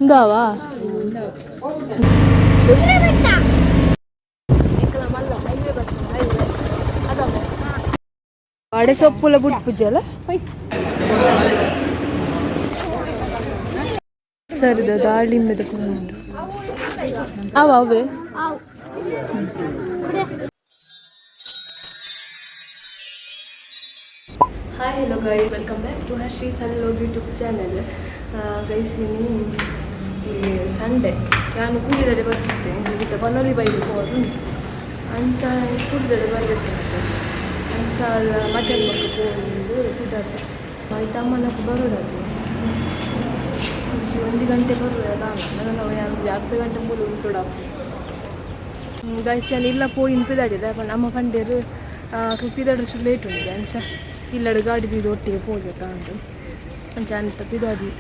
ಇಂದಾವಾ ಮಲ್ಲ ಹೈವೇ ಬರ್ತದೆ, ಹೈವೇ ಅದಾವೆ. ಅಡೆ ಸೊಪ್ಪುಲ ಬುಟ್ಪುಜಲ ಸರಿದ ದಾಳಿಂಬೆದ ಉಂಡು ಅವ ಅವೇ. Hi, hello guys, welcome back to Harshi's hello YouTube channel. Guys, ಇನಿ ಸಂಡೆ. ನಾನು ಕೂಲಿದಡೆ ಬರ್ತಿದ್ದೆ. ಇತ್ತ ಬನ್ನೋಲಿ ಬೈದು ಹೋದು ಅಂಚ ಕೂಲಿದಡೆ ಬರಬೇಕಿತ್ತು. ಅಂಚ ಮಧ್ಯಾಹ್ನ ಬೊಕ್ಕ ಪೋದು ಪಿದಾಡ್ತೆ. ಆಯ್ತು, ಅಮ್ಮನಕ್ಕೆ ಬರೋಡಾತು. ಒಂಜಿ ಒಂಜಿ ಗಂಟೆ ಬರುವೆ ದಾನ. ನನ್ನ ಒಂಜಿ ಅರ್ಧ ಗಂಟೆ ಮೂಲ ಉಂಟುಡ. ಗೈಸ್, ನಾನು ಇಲ್ಲ ಪೋಯಿನ್ ಪಿದಾಡಿದೆ. ಅಮ್ಮ ಪಂಡೇರು ಪಿದಾಡ್ರೆ ಚೂರು ಲೇಟ್ ಉಂಟು. ಅಂಚ ಇಲ್ಲಡು ಗಾಡಿ ದೀದ್ ಒಟ್ಟಿಗೆ ಪೋದು ಉಂಟು. ಅಂಚ ಅಂತ ಪಿದಾಡಿ.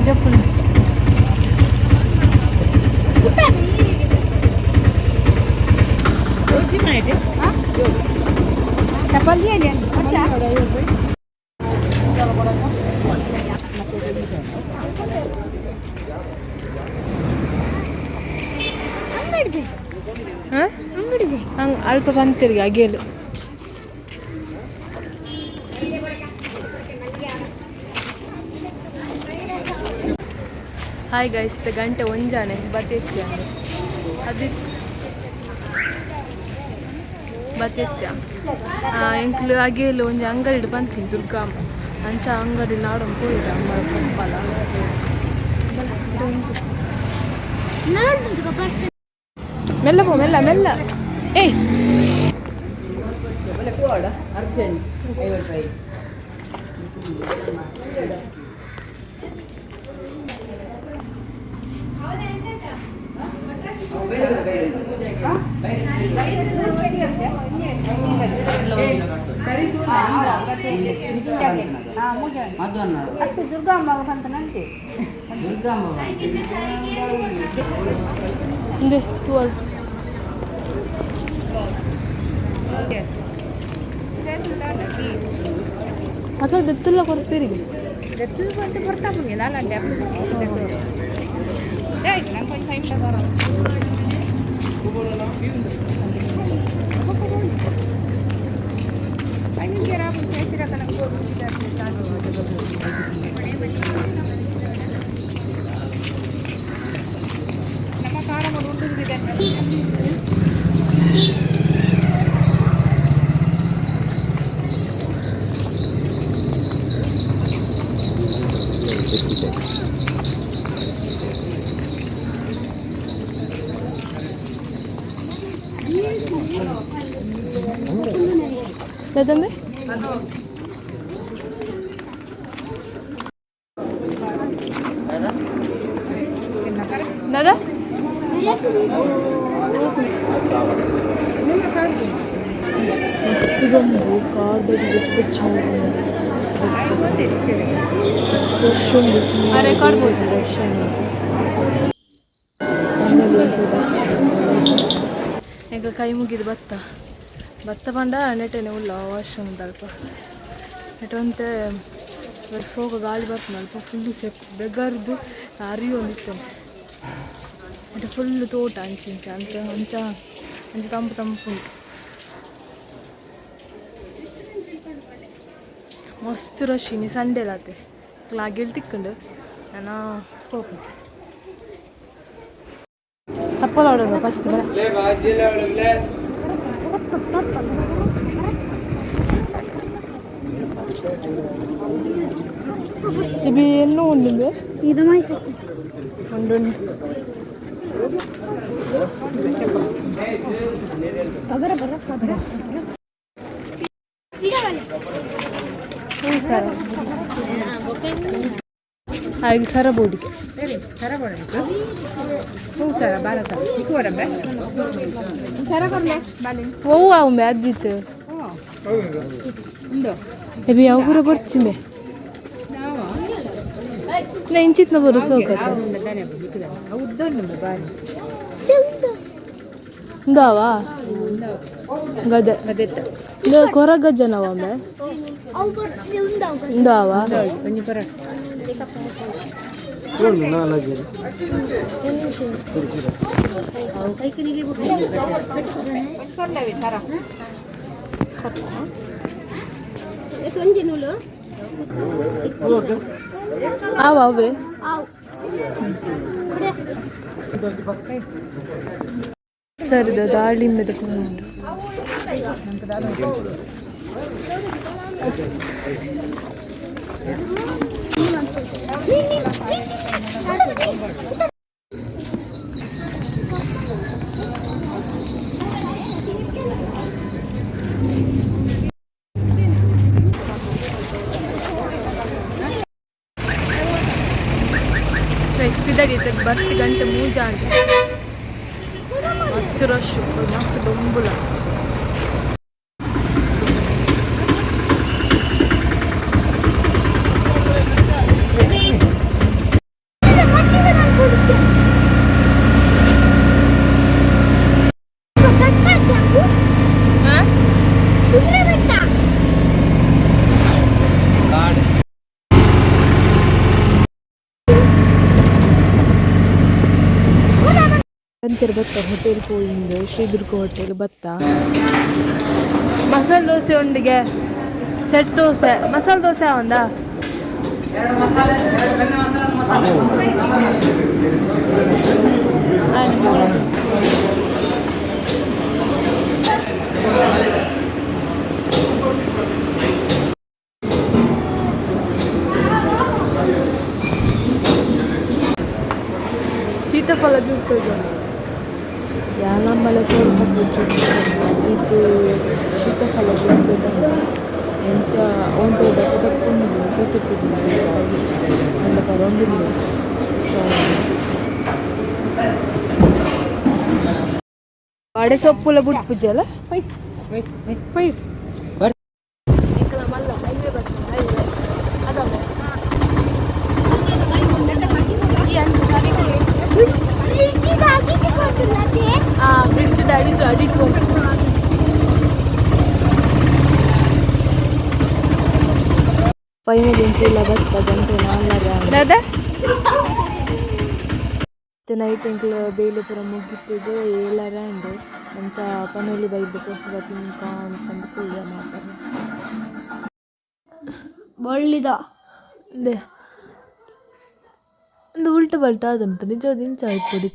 ಜಪ್ಪುನ. ಹಾಂ, ಹಂಗೆ ಅಲ್ಪ ಬಂತಿರ್ಗೆ ಅಗೇಲು. ಹಾಯ್ ಗೈಸ್, ಗಂಟೆ ಒಂಜಾನೆ ಬತ್ತೆತ್ತಿ ಅಂದ್ರೆ ಅದು ಬತ್ತೆತ್ಯ. ಎಂಕ್ಲು ಅಗೇಲು ಒಂಜಿ ಅಂಗಡಿಡ್ ಪಂತೀನಿ ದುರ್ಗಾಂಬ. ಅಂಚ ಅಂಗಡಿ ನಾಡೊಂದು ಪೋಯಿರ ಅಮ್ಮರ ಪಪ್ಪಲ. ಮೆಲ್ಲ ಪೋ, ಮೆಲ್ಲ ಮೆಲ್ಲ. ಏಯ್. ಅರ್ಜೆಂಟ್ 50 ರೂಪಾಯಿ. ಅತ್ತೆ ದುರ್ಗಾಂಬ ಬಂತನಂತೆ. ಇಂದೆ 12. ಅಕ್ಲ ದತ್ತಲ್ಲ ಕೊರ್ಪೇರಿಗೆ. ದತ್ತು ಬಂತು ಬರ್ತಾ ಬಂಗೆ ನಾಲಂಡೆ. ನಂಗೆ కొంచెం ಟೈಮ್ ಬರ. ನಮ್ಮ ಕಾರ ಉಂಟು. ದಾದಂಬೆ ದಾದಾ. ಮಸ್ತ್ ಗಂಬು ಕಾರ್ದಡಿ ಬೆಚ್ಚ ಬೆಚ್ಚ. ರಶ್ ಉಂಡು. ರಶ್. ಎಂಕಲ್ ಕೈ ಮುಗಿದು ಬತ್ತ ಬತ್ತ ಪಂಡ ನೆಟೆನೆ ಉಲ್ಲ ವಾಶ್ ಉಂಡು ಅಲ್ಪ. ನೆಟ್ ಒಂತೆ ಸೋಕ ಗಾಳಿ ಬರ್ಪುಂಡು. ಅಲ್ಪ ಫುಲ್ ಸೆಕ್ ಬೆಗರ್ದು ಅರಿಯೊಂದಿತ್ತು. ನೆಟ್ ಫುಲ್ ತೋಟ ಅಂಚಿ ಇಂಚ ಅಂಚ ಅಂಚ ಅಂಚ ತಂಪು ತಂಪು ಉಂಟು. ಮಸ್ತ್ ರಶ್ ಇನಿ ಸಂಡೇ ಲಾತೆ. ಲಾಗಿಲ್ ತಿಕ್ಕುಂಡು ನನ ಪೋಪು ಚಪ್ಪಲ ಹೊಡೋದು ಫಸ್ಟ್ ಬರ. ಇಬಿ ಎನ್ನು ಉಂಡು ಉಂಡು ಉಂಡು. ಸರ ಹಾಗೆ ಸರ ಬೋಡಿಗೆ. ಸರ ಬೋಡಿಗೆ ಹೂ ಸರ ಬಾಲ ಸರ ಚಿಕ್ಕ ಒಡಂಬೆ ಸರ ಕೊರ್ಲೆ ಬಾಲೆ. ಒವ್ವು ಅವಂಬೆ ಅಜ್ಜಿತ್ತು? ಉಂದು. ಎಬಿ ಯಾವ ಪೂರ ಬರ್ಚಿಂಬೆ ನಾ ಇಂಚಿತ್ನ ಬರು ಸೋಕತ್ತೆ. ಉದ್ದೊಂದು ಬಾರಿ. ಉಂದಾವಾ ಗದೆ? ಗದೆತ್ತ. ಇದು ಕೊರಗಜ್ಜನವ ಒಮ್ಮೆ ಉಂದಾವಾ? ಒಂಜಿ ಪೊರ. ಆವ ಅವೇ. ಸರಿದ ದಾಳಿಂಬೆದ ಉಂಟು. ಪಿದಡಿ ಬರ್ತಿ ಗಂಟೆ ಮೂಜ ಅಂತ ಮಸ್ತ್ ರಶ್, ಮಸ್ತ್ ಡೊಂಬುಲ. ಅಂತಿರ್ ಬತ್ತ ಹೋಟೆಲ್ ಪೋಯಿಂದು ಶ್ರೀ ದುರ್ಗಾ ಹೋಟೆಲ್ ಬತ್ತ. ಮಸಾಲೆ ದೋಸೆ ಉಂಡಿಗೆ, ಸೆಟ್ ದೋಸೆ, ಮಸಾಲೆ ದೋಸೆ ಒಂದಾ. ಎರಡು ಮಸಾಲೆ, ಎರಡು ಬೆಣ್ಣೆ ಮಸಾಲೆ, ಒಂದು ಮಸಾಲೆ. ಸೀತಾಫಲ ಜ್ಯೂಸ್ ಯಾನಂಬಲ ಸೋರು ಜ್ಯೂಸ್ ಇದು ಶೀತಫಲ ಜ್ಯೂಸ್ ಎಂಚ ಒಂದು ದಪ್ಪ ದಪ್ಪುಂಡು ಸೆಟ್ ಅಂಡ ಪರೊಂದಿಲ್ಲ. ಸೊ ವಡೆ ಸೊಪ್ಪುಲ ಬುಟ್ ಪೂಜೆ ಅಲ್ಲ. ಪೊಯ್ ಪೊಯ್. ಮಲ್ಲ ಹೈವೇ ಬರ್ತದೆ, ಹೈವೇ ಅದಲ್ಲ. ಆ ಬ್ರಿಡ್ಜ್ ಅಡಿತು ಅಡಿಟ್. ಫೈನಲಿ ಇಂತಿಲ್ಲ ಬತ್ತ ಗಂಟೆ 4 ದಾದಾ. ನೈಟ್ ಎಂಕ್ಲು ಬೇಲೆ ಪೂರ ಮುಗಿತದು ಏಳರ ಅಂಡ್ ಅಂಚ ಪನೊಲಿ ಬೈದ್ ಪೋಸ ತಿನ್ಕ ಅಂತಂದು ಪೂಜೆ ಮಾಡ್ತಾರೆ. ಬಳ್ಳಿದ. ಅಂದೆ ಒಂದು ಉಲ್ಟ ಪಲ್ಟ ಅದಂತ ನಿಜವಾದ ಇಂಚ ಆಯ್ತು.